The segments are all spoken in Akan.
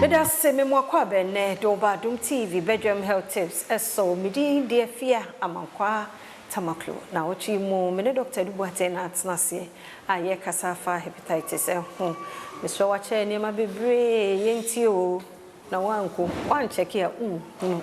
Meda ase me mo akɔ abɛnnɛ de ɔba Adom TV Bedwam Health Tips ɛso. Me din de Afia Amankwaa Tamaklo. Na wɔtwe mu me ne Dr. Adu Boateng na atena aseɛ a yɛrekasa afa hepatitis ho. Mesrɛ wakyerɛ nneɛma bebree, yɛntie o, na woanko woankyɛke a wonhunu,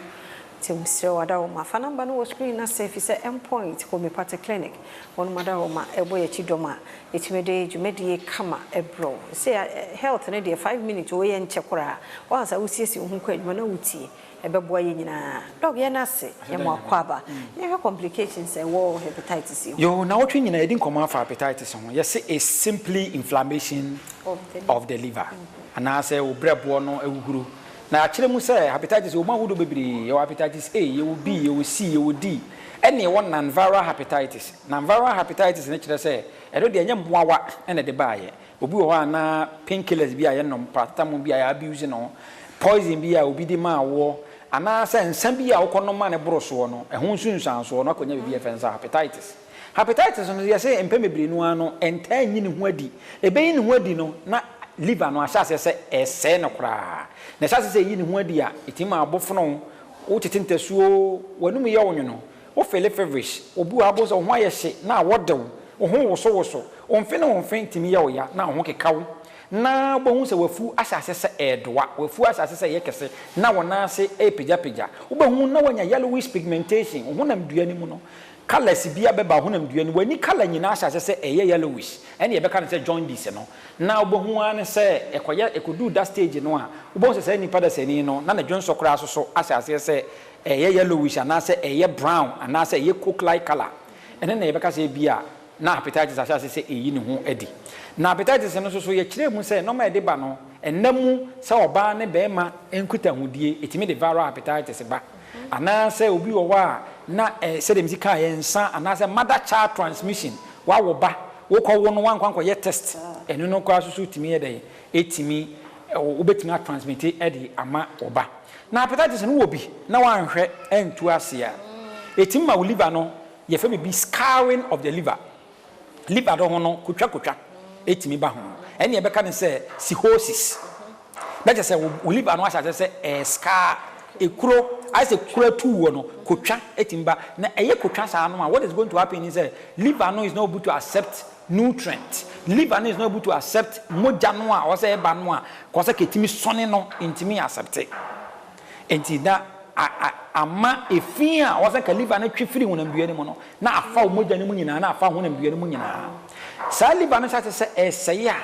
nti mesrɛ wo adaworoma, fa number no wɔ screen no ase, ɛfiri sɛ Endpoint Homeopathic Clinic wɔnom adaworoma ɛbɔ yɛn akyi dɔm a yɛtumi de dwumadie kama ɛbrɛ wo. Sɛ health no deɛ, 5 minutes wɔ yɛ nkyɛ koraa woansa wosiesie wo ho kɔ adwuma na wotie, ɛbɛboa yɛ nyinaa. Doc, yɛn ase yɛ mo akɔ aba. Yɛhwɛ complications a ɛwɔ hepatitis yi ho. Yo, na wɔtwe nyinaa yɛdi nkɔmmɔ afa hepatitis ho. Yɛse is simply inflammation of the of the liver anaasɛ wo brɛboɔ no ahuhuro. Na akyerɛ mu sɛ hepatitis wɔ mu ahodoɔ bebree. Yɛwɔ hepatitis A, yɛwɔ B, yɛwɔ C, yɛwɔ D, ɛne yɛwɔ non-viral hepatitis. Non-viral hepatitis no kyerɛ sɛ ɛno deɛ, ɛnyɛ mmoawa ɛna ɛde baayɛ. Obi wɔ hɔ a na painkillers bi a yɛnom, paracetamol bi a yɛ abuse no, poison bi a obi de maa woɔ, anaasɛ nsa bi a wokɔnom ma ne boro soɔ no, ɛho nsunsuansoɔ no akɔnya biribi a yɛfrɛ no sɛ hepatitis. Hepatitis no, yɛsɛ mpɛn bebree no ara no ɛntaa nyi ne ho adi. Ɛbɛyi ne ho adi no na liver no ahyɛ aseɛ sɛ ɛsɛe no koraa. Na ɛhyɛ aseɛ sɛ ɛyi ne ho adi a, ɛtumi ma abofono wotete ntasuo, w'anum yɛ wo nwono, wo feel feverish. Obi wɔ abo sɛ wo ho ayɛ hye na awɔ wo ho wosowoso, wo mfe ne wo mfe ntumi yɛ wo ya na wo ho keka wo, na wobɛhu sɛ wafu ahyɛ aseɛ sɛ ɛɛdoa, wafu ahyɛ aseɛ sɛ ɛyɛ kɛse na wɔn nan ase ɛrepagyapagya. Wobɛhu na wanya yellowish pigmentation wo honam dua no mu no, colours bi abɛba honam dua no, w'ani colour nyinaa ahyɛ aseɛ sɛ ɛyɛ yellowish, ɛne yɛbɛka no sɛ jaundice no. Na wobɛhu ara ne sɛ ɛkɔyɛ ɛkɔduu that stage no a, wobɛhu sɛ saa nipa dasani no na ne dwonsɔ koraa so so ahyɛ aseɛ sɛ ɛyɛ yellowish anaasɛ ɛyɛ brown anaasɛ ɛyɛ coke like colour. Ɛne na yɛbɛka sɛ bi a na hepatitis ahyɛ ase sɛ ɛyi ne ho adi. Na hepatitis no nso so, yɛkyerɛ mu sɛ nɔɔma ɛde ba no ɛnam mu sɛ ɔbaa ne bɛrima nkitahodie, ɛtumi de viral hepatitis ba, anaasɛ obi wɔ hɔ a na sɛdeɛ mesi kaa yɛ nsa, anaasɛ mother child transmission, wawo ba, wokɔwo no wankɔ ankɔyɛ test, ɛno no koraa so so tumi yɛ dɛ ɛtumi wobɛtumi atransmit ɛde ama ɔba. Na hepatitis no wɔ bi na wanhwɛ ɛntu ase a, ɛtumi ma wo liver no, yɛfrɛ biribi scarring of the liver. Liver no ho no kotwakotwa ɛtumi ba ho, ɛne yɛbɛka no sɛ cirrhosis. Na kyerɛ sɛ wo liver no ahyɛ aseɛ sɛ ɛyɛ scar, ekuro ayɛ sɛ kuro atu wɔ no, kotwa ɛtumi ba. Na ɛyɛ kotwa saa no a, what is going to happen is sɛ liver no is not able to accept nutrient. Liver no is not able to accept mogya no a ɔsɛ ɛba no a kɔ sɛ kɛtumi sɔne no, ntumi accept. Nti na ama efi a ɔsɛ ka liver no twe firi honamdua no mu no na afa wo mogya no mu nyinaa, na afa honamdua no mu nyinaa. Saa liver no hyɛ ase sɛ ɛsɛe a,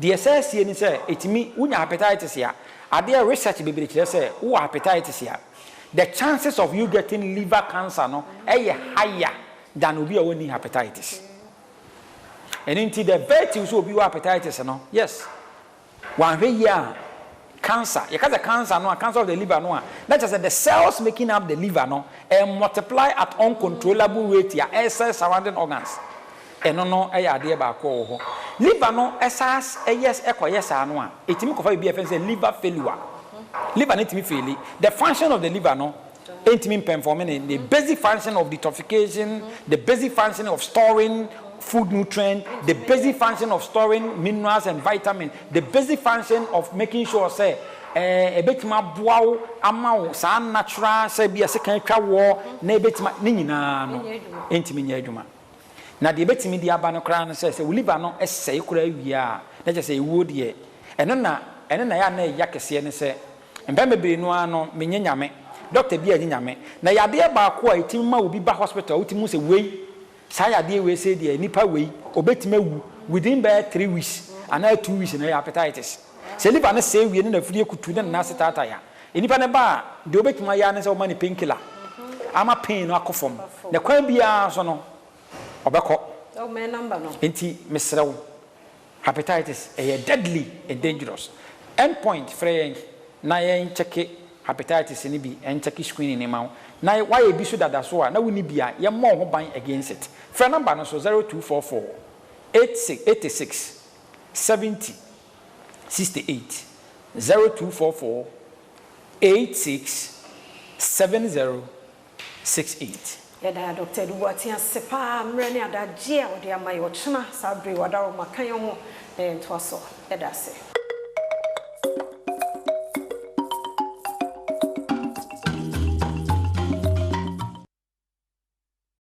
deɛ ɛsɛ sie ni sɛ ɛtumi wonya hepatitis a, adeɛ research bebree kyerɛ sɛ wowɔ hepatitis a, the chances of you getting liver cancer no ɛyɛ higher than obi a wɔnni hepatitis. Ɛno nti the virtue sɛ obi wɔ hepatitis no, yes, wanhwɛ yie a, cancer, yɛka sɛ cancer no a, cancer of the liver no a, na kyerɛ sɛ the cells making up the liver no ɛ multiply at uncontrollable rate a ɛsɛ surrounding organs. Ɛno no ɛyɛ adeɛ baako wɔ hɔ. Liver no ɛsa ɛyɛ ɛkɔyɛ saa no a, ɛtumi kɔfa biribi a yɛfrɛ no sɛ liver failure. Liver no tumi fail. The function of the liver no ɛntumi mperform ne the basic function of detoxification, the basic function of storing food nutrient, the basic function of storing minerals and vitamins, the basic function of making sure sɛ ɛbɛtumi aboa wo ama wo saa natural sɛ bi a sekan atwa wɔ na ɛbɛtumi ne nyinaa no ɛntumi nyɛ adwuma. Na deɛ ɛbɛtumi de aba no koraa no sɛ wo liver no ɛsɛe koraa wie a, na kyerɛ sɛ ɛwuo deɛ, ɛno na ɛyɛ a na ɛya kɛseɛ ne sɛ mpɛn bebree no ara no, menyɛ Nyame doctor bi a ɛnyɛ Nyame na yadeɛ baako a ɛtumi ma obi ba hospital a wotumi hu sɛ wei saa yadeɛ wei sɛ deɛ nipa wei obɛtumi awu within bɛyɛ 3 weeks anaa 2 weeks na ɛyɛ hepatitis. Sɛ liver no sɛe wie ne nafiri kutu ne nana ase taatae a, nipa no ba a, deɛ obɛtumi ayɛ ne sɛ ɔma ne painkiller ama pain no akɔ fam, na kwan biara so no ɔbɛkɔ. Ɔmɛ number no. Nti mesrɛ wo, hepatitis ɛyɛ deadly and dangerous. Endpoint, frɛ yɛn na yɛn check hepatitis no bi, yɛn check screening ne ma wo, na wayɛ bi so dada so a na wonni bi a, yɛmmɔ wo ho ban against it. Frɛ number no so, 0244 86 86 70 68, 0244 86 70 68. Yɛda Dr. Adu Boateng ase paa, mmerɛ ne adagye a wɔde ama yɛ. Ɔkyena saa bere wadaroma ka yɛn ho na yɛntoa so. Yɛda ase.